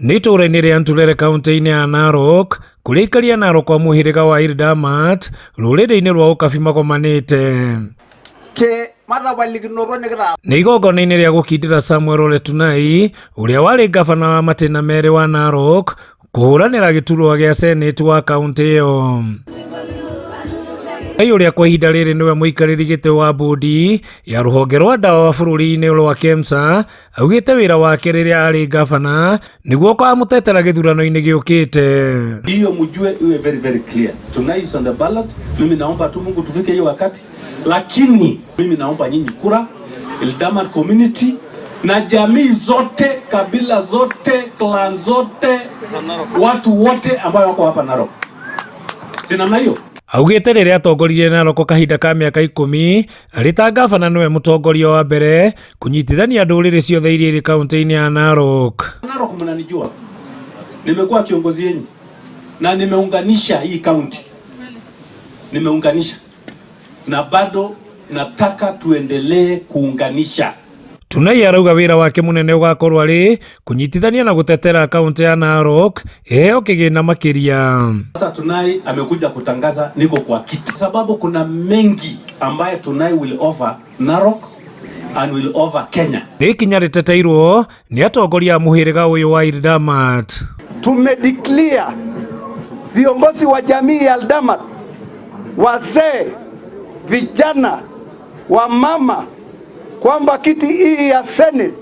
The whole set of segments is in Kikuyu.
Nĩ itũũra-inĩ rĩa Ntulele kaunti-inĩ ya Narok kũrĩa aikari a Narok a mũhĩrĩga wa Ildamat rũrĩrĩ-inĩ rwa Ũkabi magomanĩte. Ke matapalikinoto nikitaa. Nĩ igongona-inĩ rĩa gũkindĩra Samuel Ole Tunai ũrĩa warĩ ngabana wa matĩna merĩ wa Narok kũhũranĩra gĩturwa gĩa senate wa kaunti ĩyo. Ngai ũrĩa kwa ihinda rĩrĩ nĩwe mũikarĩri gĩtĩ wa bodi ya rũhonge rwa ndawa bũrũri-inĩ rwa KEMSA augĩte wĩra wake rĩrĩa arĩ ngabana nĩguo ũkamũtetera gĩthurano-inĩ gĩũkĩte. Hiyo mjue iwe very very clear. Tonight is on the ballot. Mimi naomba tu Mungu tufike hiyo wakati, lakini mimi naomba nyinyi kura Ildamat community na jamii zote, kabila zote, clan zote, watu wote ambao wako hapa Narok, si namna hiyo? Augĩte rĩrĩa atongoririe Narok kahinda ka mĩaka 10 arĩ ta ngabana nĩwe mũtongoria wa mbere kũnyitithania ndũrĩrĩ ciothe iria irĩ kaunti-inĩ ya Narok. Narok mnanijua, nimekuwa kiongozi yenyu na nimeunganisha hii kaunti, nimeunganisha na bado nataka tuendelee kuunganisha. Tunai arauga wĩra wake mũnene ũgakorwo arĩ kũnyitithania na gũtetera kaunti ya Narok ĩheo kĩgĩna makĩria. Sasa Tunai amekuja kutangaza niko kwa kiti, sababu kuna mengi ambaye Tunai will offer Narok and will offer Kenya. Nĩ ikinya rĩteteirwo nĩ atongoria a mũhĩrĩga ũyũ wa Ildamat. Tumedeclare viongozi wa jamii ya Ildamat, wazee, vijana, wamama kwamba kiti hii ya Senate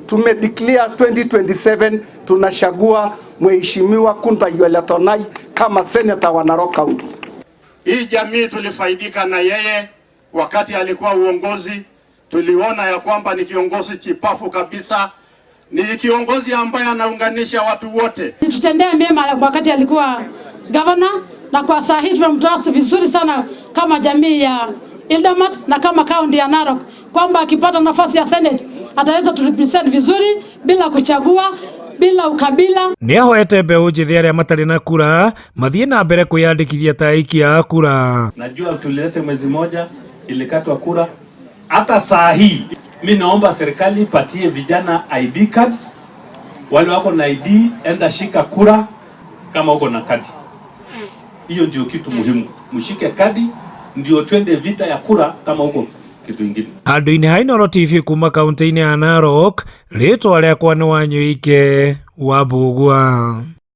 tumedeclare 2027 tunachagua Mheshimiwa Kuntai Ole Tunai kama senator wa Narok County. Hii jamii tulifaidika na yeye wakati alikuwa uongozi, tuliona ya kwamba ni kiongozi chipafu kabisa, ni kiongozi ambaye anaunganisha watu wote. Tutendea mema wakati alikuwa governor, na kwa saa hii tumemtrust vizuri sana kama jamii ya Ildamat na kama kaunti ya Narok kwamba akipata nafasi ya Senate ataweza turepresent vizuri bila kuchagua, bila ukabila. Nĩ ahoete mbeũ njĩthĩ arĩa matarĩ na kura mathiĩ na mbere kwĩyandĩkithia ta aikia a kura. Najua tulilete mwezi moja ilikatwa kura. Hata saa hii mi naomba serikali ipatie vijana ID cards. Wale wako na ID, enda shika kura kama uko na kadi. Hiyo ndio kitu muhimu, mshike kadi ndio twende vita ya kura kama uko kitu ingine. Handũ-inĩ ha Inooro TV kuma kaunti-inĩ ya Narok, rĩtwa rĩakwa nĩ Wanyũike wa Mbũgua.